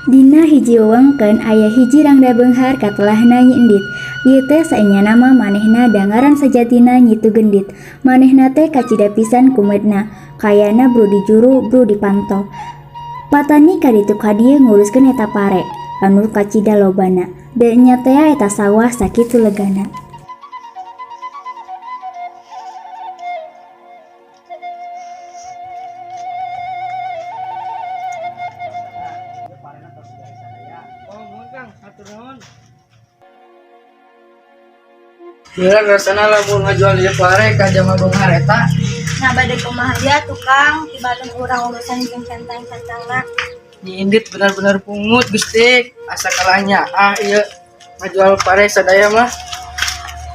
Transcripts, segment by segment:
Dina hiji wewengkeun aya hiji rangda beunghar katelahna Nyi Endit. Ieu teh saenyana mah manehna da ngaran sajatina Nyi Tugendit. Manehna teh kacida pisan kumedna, kayana bru di juru bru di panto. Patani ka ditu ka dieu nguruskeun eta pare anu kacida lobana. Da enya tea eta sawah sakitu legana. Oh, mohon Kang, hatur nuhun. Gila rasana lamun ngajual ieu pare ka jama beunghar eta. Nah, bade kumaha dia tukang tibalan urang urusan jeung centang-centangna. Nyi Indit benar-benar pungut Gusti. Asa kalahnya ah ieu ngajual pare sadaya mah.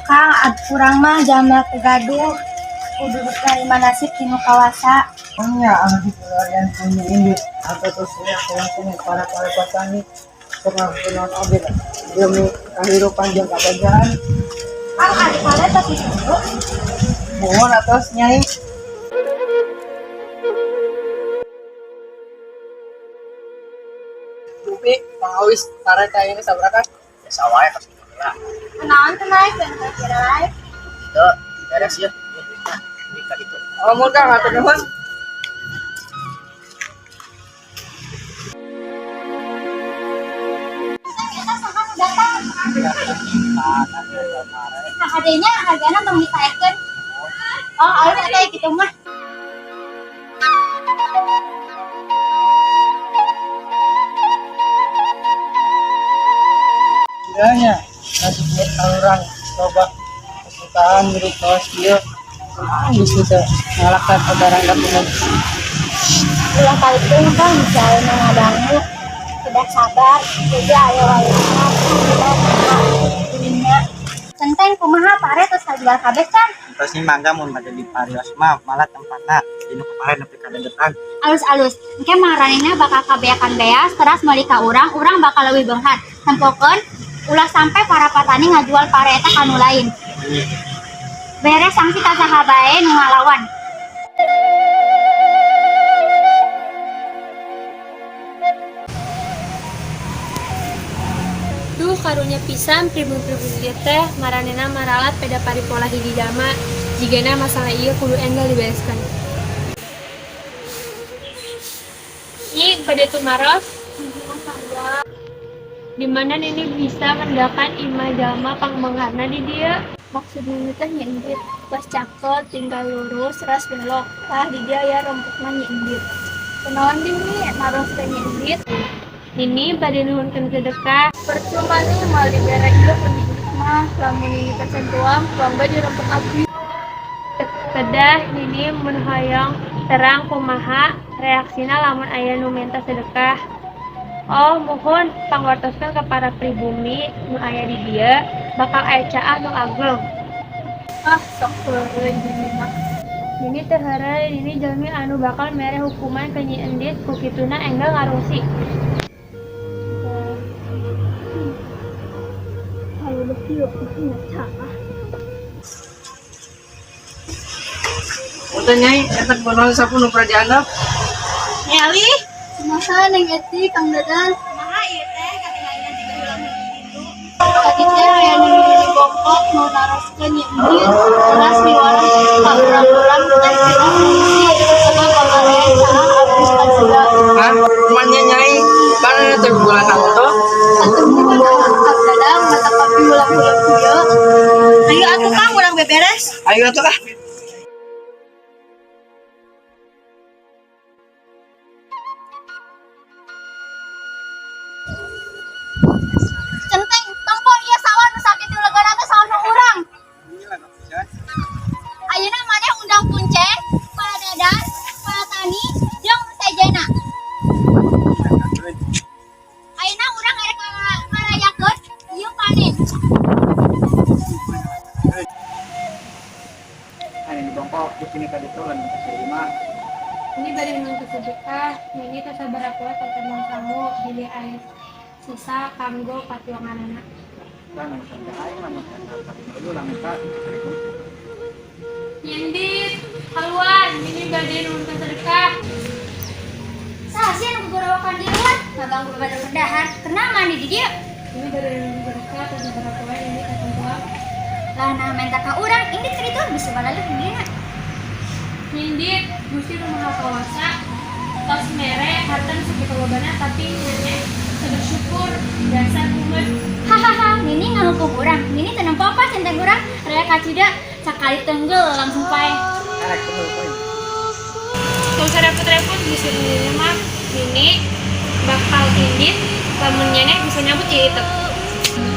Kang, ad urang mah jalma teu gaduh kudu narima nasib tinu kawasa. Oh nya anu dipularian ku Nyi Indit atau terus ya langsung para para petani sok ngakunaon oge demi kahirupan jeung kabagjaan. Kang, ari pare tos ditunggu. Mohon atos Nyai. Bumi pangawis pare ka ini sabaraha? Biasa wae pas gitu lah. Kunaon teu naik dan kira lain. Itu beres ya. Duitna duit ka ditu. Oh, mohon Kang, hatur nuhun. Eta saha nu datang? Nah, hadenya hargana tong ditaekkeun. Oh, alus eta kitu mah. Kiranya nasib orang coba kesukaan hidup kawas kieu. Ah, geus teu ngalakkan barang pungut. Ulah kalitung Kang bisa aya ngadangu. Kedah sabar, jadi aya wayahna kumaha. Centeng kumaha pare tos kajual kabeh can? Terus ini mangga mun bade di parios mah malah tempatna dinu kemarin nepi ka dedetan. Alus-alus engke maranehna bakal kabeakan beas teras meuli ka urang, urang bakal leuwih beunghar. Tempokeun ulah sampai para petani ngajual pare eta ka nu lain. Bere sanksi ka saha bae nu ngalawan. Duh, karunya pisan pribumi-pribumi ieu teh maranehna maralat peda paripola hiji jalma. Jigana masalah ieu kudu enggal dibereskeun. Nyi, bade tumaros. Di mana nini bisa mendakan imah jalma pangbeungharna di dieu? Maksud nini teh Nyi Endit. Pas caket tinggal lurus ras belok. Tah di dieu aya rempukna Nyi Endit. Kunaon deui nih naros teh Nyi Endit? Nini bade nuhunkeun sedekah. Percuma nih moal dibere ieu ku Nyi Endit mah. Lamun nini tacan tuang, tuang bae di rempuk abdi. Kedah nini mun hoyong terang kumaha reaksina lamun aya nu menta sedekah. Oh, muhun pangwartoskeun ka para pribumi nu aya di dieu bakal aya caah nu ageng. Ah, sok heureuy nini mah. Nini teu heureuy, nini jalmi anu bakal mere hukuman ka Nyi Endit ku kituna enggal ngarungsi. Kalau kieu mah nya caah. Punten Nyai, eta kunaon sapu nu pernah diandap? Nyali, Kumaha Neng Eti, Kang Dadan? kumaha ieu teh katingalina jiga ulang kitu. Tadi teh aya nu di bongkok mau naroskeun Nyi Endit, teras miwarang ka urang-urang teh kedah ngungsi sebab pamarean caah abis kacida. Hah? Kumanya Nyai? Mana teh bulan auto? Atuh muhun Kang Dadang mata kapi ulang-ulang kieu. Ayo atuh Kang urang beberes. Ayo atuh ah. Centeng, tempo ieu sawah nu sakitu legana teh sawah nu urang. Ayeuna maneh undang kuncen, para dadan, para tani, jeung nu sejena. Ayeuna urang erek ngarayakeun ieu panen. Anu di bongkok di sini ka ditu lamun ka imah. Nini bade nuhunkeun sedekah, nini teu sabaraha poe katemong sangu bilih aya sisa kanggo patuanganana. Tah lamun sampe aing lamun ka ditu lamun ka Assalamualaikum. Nyi Endit, haluan, nini bade nuhunkeun sedekah. Saha sih anu gugorowokan di luar? Ngaganggu batur keur dahar. Kunaon mandi di dieu? Ini baru yang berkat atau berapa poe ini katempoan. Lah nah menta ka urang, indit ka ditu bisa balaluh dina. Indit, Gusti nu Maha Kawasa tos mere harta nu sakitu lobana, tapi nyanyi teu bersyukur, dasar kumet. Hahaha, Nini ngahukum urang. Nini teu nempo apa centeng urang, raya kacida sakali tenggel langsung paeh. Arek kumpul poin. Gak usah repot-repot ngusir Nini mah. Nini bakal indit lamun nyanyi bisa nyabut ya itu.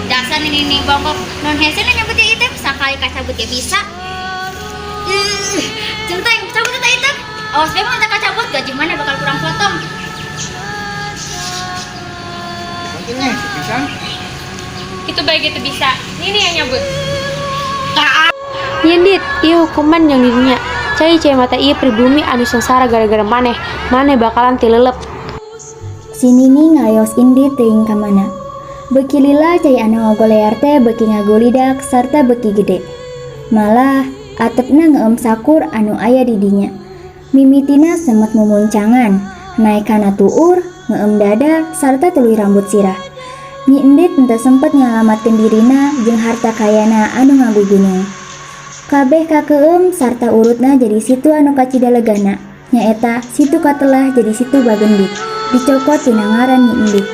Dasar Nini nih bongkok, non hese nyabut ya itu, sakali kacabut ya bisa. Ih, centeng, cabut eta itu. Awas bae mun teu kacabut, gaji mana bakal kurang potong. Mungkin nih, pisan. Itu baik itu bisa. Nini yang nyabut. Nyindit, ieu hukuman yang dirinya. Cai cai mata ieu pribumi anu sengsara gara-gara maneh. Maneh bakalan tilelep. Si Nini ngayos indit teuing ka mana. Beuki lila cai anu ngagolear teh beuki ngagulidak sarta beuki gede. Malah atepna ngeum sakur anu aya di dinya. Mimitina semet mumuncangan, naek kana tuur, ngeum dada, sarta tuluy rambut sirah. Nyi Endit henteu sempet nyalamatkeun dirina jeung harta kayana anu ngagugunung. Kabeh kakeum sarta urutna jadi situ anu kacida legana, nyaeta situ katelah jadi situ Bagendit, dicokot tina ngaran Nyi Endit.